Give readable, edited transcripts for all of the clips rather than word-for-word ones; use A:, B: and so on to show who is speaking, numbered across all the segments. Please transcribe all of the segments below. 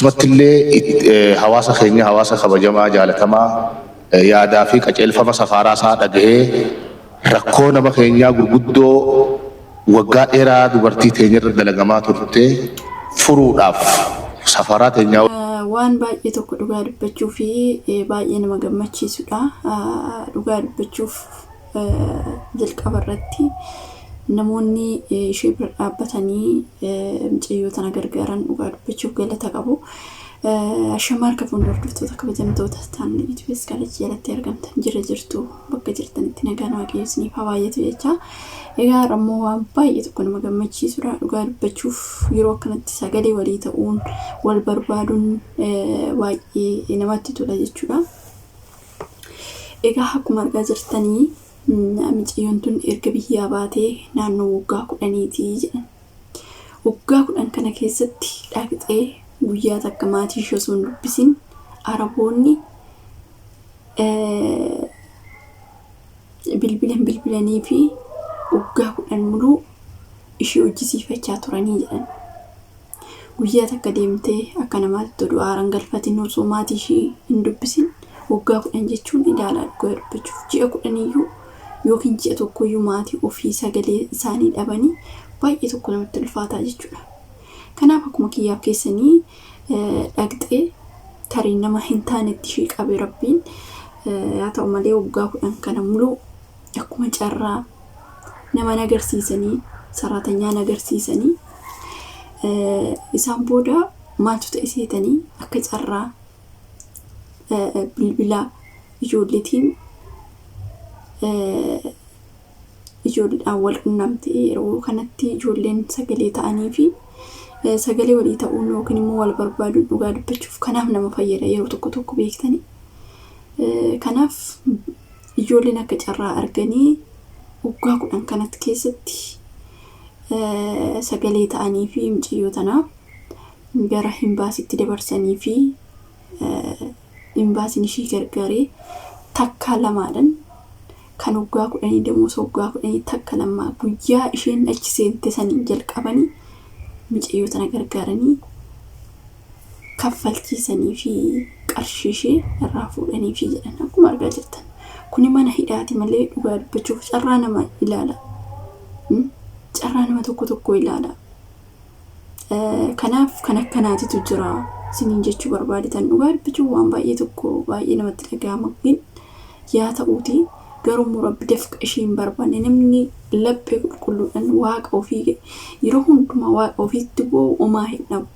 A: Akkasumatti illee hawaasa keenya hawaasa kabajamaa jaalatamaa yaadaa fi qajeelfama safaaraa isaa dhagahee rakkoo nama keenyaa gurguddoo waggaa dheeraa dubartii teenya irra dalagamaa turte furuudhaaf safaraa teenyaa
B: Waan baay'ee tokko dhugaa dubbachuu fi baay'ee nama gammachiisudha. Dhugaa dubbachuuf jalqaba irratti namoonni ishee bira dhaabbatanii mucayyoo tana gargaaran dhugaa dubbachuuf galata qabu. Ashamaa harka fuunee hordoftoota kabajamtoota ta'an YouTube Iskaalech jalatti argamtan jira jirtu bakka jirtanitti nagaan waaqayyo isiniif haa baay'atu jecha. Egaa har'a immoo waan baay'ee tokko nama gammachiisudha. Dhugaa dubbachuuf yeroo akkanatti sagalee walii ta'uun wal barbaaduun baay'ee namatti tola jechuudha. Egaa akkuma argaa jirtanii micayyoon tun erga biyyaa baatee naannoo waggaa 10ti jedhan. Waggaa 10 kana keessatti dhaqxee guyyaa takka maatii ishee osoo hin dubbisin Araboonni bilbilan bilbilanii fi waggaa 10 muluu ishee hojjisiifachaa turanii jedhan. Guyyaa takka deemtee akka namaatti oduu aaran galfatin osoo maatii ishee hin dubbisin waggaa 10 jechuun ilaalaa dhugaa dubbachuuf ji'a kudhaniyyuu yookiin ji'a tokkoyyuu maatii ofii sagalee isaanii dhabanii baay'ee tokko namatti ulfaataa jechuudha. Kanaaf akkuma kiyyaaf keessanii dhaqxee tarii nama hin taanetti ishee qabe rabbiin haa ta'u malee waggaa 10 kana muluu akkuma carraa nama nagarsiisanii saraatanyaa nagarsiisanii isaan booda maaltu ta'e seetanii akka carraa bilbila ijoolleetiin ijoolleedhaan wal qunnamte yeroo kanatti ijoolleen sagalee ta'anii fi sagalee walii ta'uun yookiin immoo wal barbaaduun dhugaa dubbachuuf kanaaf nama fayyada yeroo tokko tokko beektanii. Kanaaf ijoolleen akka carraa arganii waggaa 10 kanatti keessatti sagalee ta'anii fi mucayyoo tana gara imbaasitti dabarsanii fi imbaasiin ishii gargaaree takkaa lamaadhan kan waggaa kudhanii damoosa waggaa kudhanii takka lammaa guyyaa isheen achi seente saniin jalqabanii mucayyoo tana gargaaranii kaffalchiisanii fi qarshii ishee irraa fuudhanii fi jedhan akkuma argaa jirtan. Kuni mana hidhaati malee dhugaa dubbachuuf carraa nama ilaala. Carraa nama tokko tokko ilaala. Kanaaf kan akkanaatitu jira isiniin jechuu barbaadetan dhugaa dubbachuuf waan baay'ee tokko baay'ee namatti dhaga'ama. Yaa ta'uuti garuu immoo rabbi dafqa ishee hin barbaanne namni laphee qulqulluudhaan waaqa ofii yeroo hundumaa waaqa ofiitti boo'u homaa hin dhabu.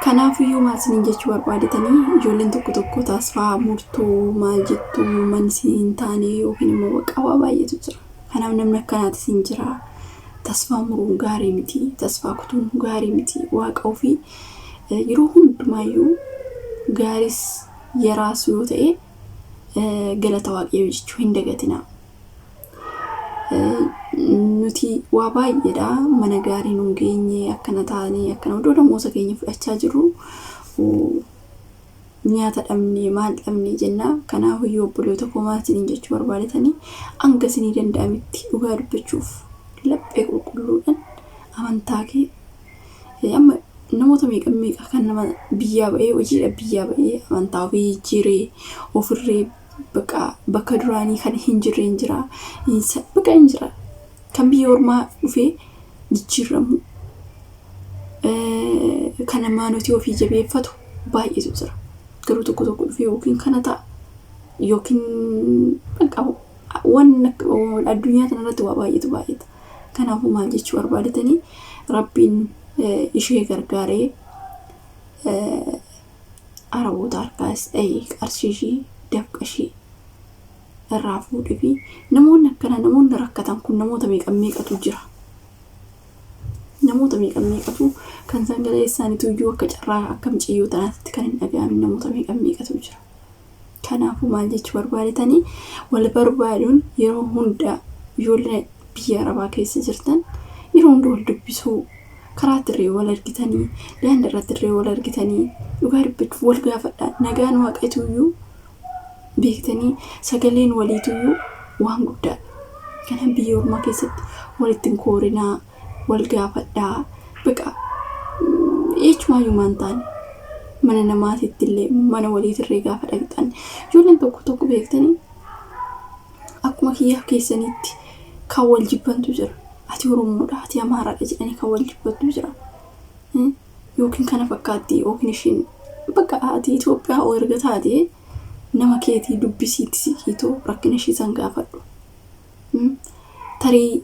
B: Kanaafiyyuu maal isiniin jechuu barbaadetanii ijoolleen tokko tokko tasfaa murtuu maal jettu manni isin hin taane yookiin immoo bakka waa baay'eetu jira. Kanaaf namni akkanaatis hin jira. Tasfaa muruun gaarii miti. Tasfaa kutuun gaarii miti. Waaqa ofii yeroo hundumaayyuu gaaris yaraas yoo ta'e galata waaqayyoo jechuu hin dagatinaa. Nuti waa baay'eedha mana gaarii nun geenye akkana taanee akkana odoo damoosa keenya fudhachaa jirru nyaata dhabne maal dhabne jenna. Kanaaf iyyuu obboloota koo maal isiniin jechuu barbaadetanii hanga isinii danda'ametti dhugaa dubbachuuf laphee qulqulluudhaan amantaa kee Amma namoota meeqa meeqa kan nama biyyaa ba'ee hojiidha biyyaa ba'ee amantaa ofii jijjiiree ofirree bakka bakka duraanii kan hin jirre hin jira. Bakka hin jira. Kan biyya ormaa dhufee jijjiirramu kan amaanotii ofii jabeeffatu baay'eetu jira. Garuu tokko tokko dhufee yookiin kana ta'a yookiin bakka waan addunyaa kanarratti waa baay'eetu baay'ata. Kanaafuu maal jechuu barbaadetanii rabbiin ishee gargaaree araboota harkaas dha'ee qarshii ishii dafqa ishii irraa fuudhee fi namoonni akkana namoonni rakkatan kun namoota meeqa meeqatu jira. Namoota meeqa meeqatu kan sagalee isaaniitu iyyuu akka carraa akka mucayyoo tanaatti kan hin dhaga'amin namoota meeqa meeqatu jira. Kanaafuu maal jechuu barbaadetanii wal barbaaduun yeroo hunda ijoollee biyya arabaa keessa jirtan yeroo hunda wal dubbisuu karaa tirree wal argitanii daandii irratti irree wal argitanii dhugaa dubbachuuf wal gaafadhaa nagaan waaqaytuyyuu beektanii sagaleen waliituyyuu waan guddaadha. Kanaaf biyya ormaa keessatti walitti hin koorinaa wal gaafadhaa baqa Eechumaayyuu maan taane mana namaatitti illee mana waliitirree gaafa dhaqxan ijoolleen tokko tokko beektanii akkuma kiyyaaf keessanitti kan wal jibbantu jira. Ati Oromoodha, ati Amaaraadha jedhanii kan wal jibbantu jira. Yookiin kana fakkaatti yookiin ishiin bakka ati Itoophiyaa erga taate nama keetii dubbisiitti siqiitoo rakkina ishii san gaafadhu. Tarii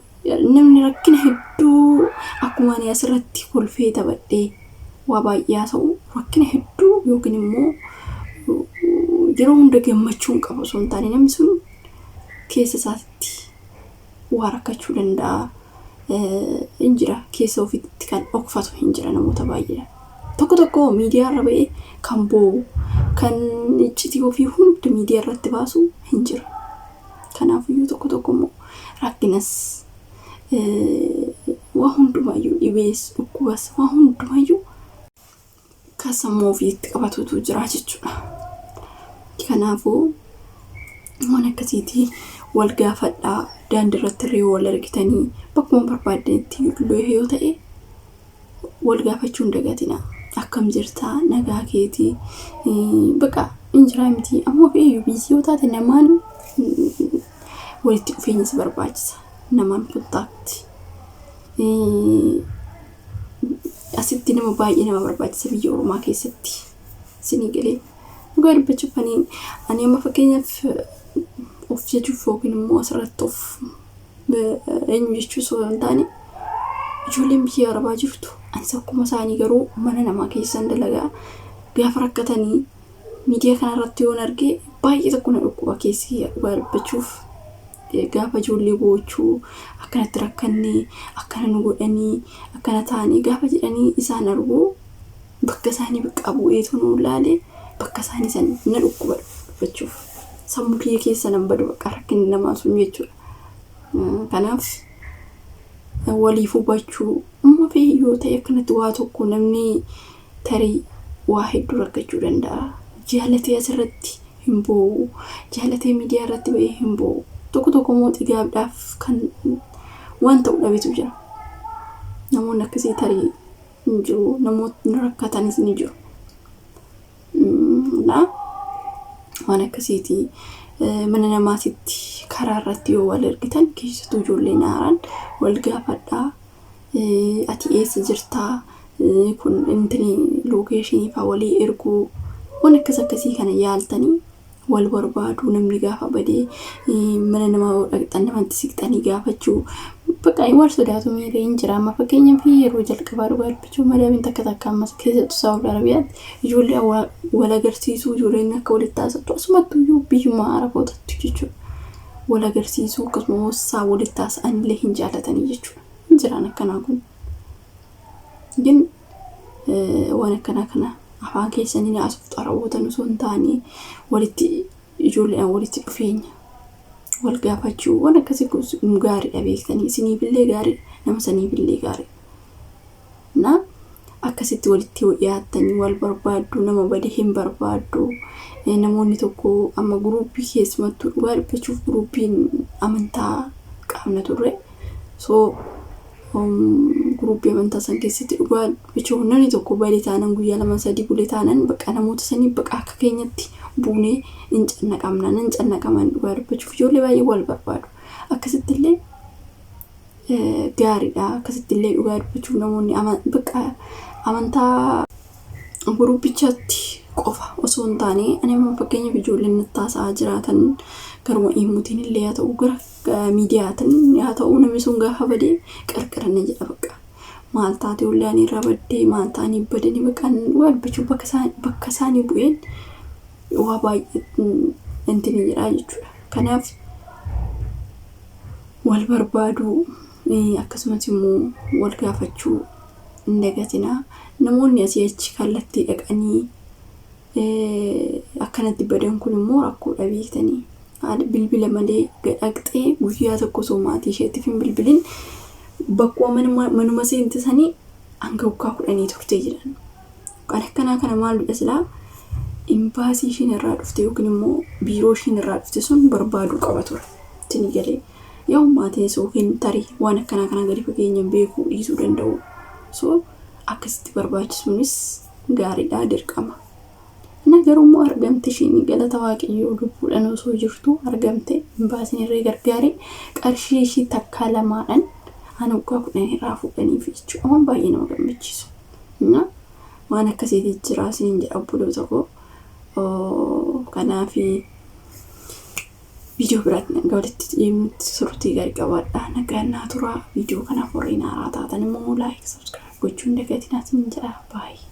B: namni rakkina hedduu akkuma ani asirratti kolfee taphadhee waa baay'ee haasa'u rakkina hedduu yookiin immoo yeroo hunda gammachuu hin qabu osoo hin taane namni sun keessa isaatti waa rakkachuu danda'a. Hin jira keessa ofiitti kan dhokfatu hin jira namoota baay'eedha. Tokko tokko miidiyaa irra ba'ee kan boo'u kan iccitii ofii hunda miidiyaa irratti baasu hin jira. Kanaafiyyuu tokko tokko immoo rakkinas waa hundumayyuu dhibees dhukkubas waa hundumayyuu kan sammuu ofiitti qabatutu jira jechuudha. Kanaafuu waan akkasiitii wal gaafadhaa daandii irratti illee wal argitanii bakkuma barbaaddanitti illee yoo ta'e wal gaafachuu hin dagatinaa. Akkam jirtaa nagaa keetii baqa hin jiraa miti ammoo fe'eeyyuu busy yoo taate namaan walitti dhufeenya si barbaachisa. Namaan contact. Asitti nama baay'ee nama barbaachisa biyya ormaa keessatti. Isinii galee dhugaa dubbachuuf ani amma fakkeenyaaf of jajuuf yookiin immoo asirratti of eenyu jechuu osoo hin taane ijoolleen biyya arabaa jirtu anis akkuma isaanii garuu mana namaa keessan dalagaa gaafa rakkatanii miidiyaa kanarratti yoon arge baay'ee tokko na dhukkuba keessi dhugaa dubbachuuf. Gaafa ijoollee boochuu akkanatti rakkannee akkana nu godhanii akkana ta'anii gaafa jedhanii isaan arguu bakka isaanii bakka bu'eetu nu ilaale bakka isaanii san na dhukkuba dubbachuuf. Sammuu kiyya keessa nan badu bakka rakkinni namaa sun jechuudha. Kanaaf waliif hubachuu amma fe'e yoo ta'e akkanatti waa tokko namni tarii waa hedduu rakkachuu danda'a. Jaalatee asirratti hin boo'u. Jaalatee miidiyaa irratti ba'ee hin boo'u. Tokko tokko immoo xigaabdhaaf kan waan ta'u dhabetu jira. Namoonni akkasii tarii hin jiru. Namootni rakkatanis ni jiru. Na waan akkasiiti. Mana namaatitti karaa irratti yoo wal argitan keessattuu ijoolleen haaraan wal gaafadhaa. Ati eessa jirtaa? Kun intini location fa'aa walii erguu waan akkas akkasii kana yaaltanii wal barbaaduu namni gaafa badee mana namaa yoo dhaqxan namatti siqxanii gaafachuu bakka wal sodaatu miiree hin jira. Amma fakkeenyaaf yeroo jalqabaa dhugaa dubbachuuf madaamiin takka takka ammas keessattuu Saawud Arabiyaatti ijoollee wal agarsiisuu ijoolleen akka walitti haasa'tu asumattuu iyyuu biyyuma Arabootatti jechuudha. Wal agarsiisuu akkasumas isaa walitti haasa'an illee hin jaallatanii jechuudha. Hin jiraan akkanaa kun. Gin waan akkanaa kana afaan keessanii haasoftu Arabootan osoo hin taane walitti ijoolleedhaan walitti dhufeenya wal gaafachuu waan akkasii kun gaariidha beektanii isiniifillee gaariidha nama saniifillee gaariidha. Na akkasitti walitti yoo dhiyaattanii wal barbaaddu nama bade hin barbaaddu namoonni tokko amma guruuppii keessumattuu dhugaa dubbachuuf guruuppiin amantaa qabna turre so guruuppii amantaa san keessatti dhugaa dubbachuuf namni tokko bade taanan guyyaa lama sadii bule taanan bakka namoota sanii bakka akka keenyatti buunee hin cannaqamna nan cannaqaman dhugaa dubbachuuf ijoollee baay'ee wal barbaadu akkasitti illee gaariidha akkasitti illee dhugaa dubbachuuf namoonni bakka amantaa guruupichatti qofa osoo hin taane ani amma fakkeenyaaf ijoolleen natti haasa'aa jiraatan garuma imuutiin illee haa ta'u gara miidiyaatiin haa ta'u namni sun gaafa badee qarqaranna jedha bakka maal taate ollaan irraa baddee maal ta'anii badanii bakka dhugaa dubbachuuf bakka isaanii bu'een waa baay'ee intini jedha jechuudha. Kanaaf wal barbaaduu akkasumas immoo wal gaafachuu hin dagatinaa. Namoonni asii achi kallattii dhaqanii akkanatti badan kun immoo rakkoodha beektanii. Bilbila malee dhaqxee guyyaa tokko osoo maatii isheetiif hin bilbilin bakkuma manuma seente sanii hanga waggaa 10 turtee jiran. Kan akkanaa kana maalidha silaa imbaasii ishiin irraa dhufte yookiin immoo biiroo ishiin irraa dhufte sun barbaaduu qaba ture. Isin galee yoo maatiinis yookiin tarii waan akkanaa kana gadi fageenyaan beekuu dhiisuu danda'u. So Akkasitti barbaachisuunis gaariidha dirqama. Na garuu immoo argamte ishiin galata waaqayyoo lubbuudhaan osoo jirtu argamte imbaasiin irree gargaare qarshii ishii takkaa lamaadhaan an waggaa 10 irraa fuudhaniif jechuudha. Waan baay'ee nama gammachiisu. Na waan akkasiitii jira isiniin jedha obboloota koo. Kanaaf viidiyoo biraatti nagaa walitti deemnutti turtii gaarii qabaadhaa. Nagaan naa turaa. Viidiyoo kanaaf warreen haaraa taatan immoo like subscribe gochuu hin dagatinaa isiniin jedha. Baay'ee.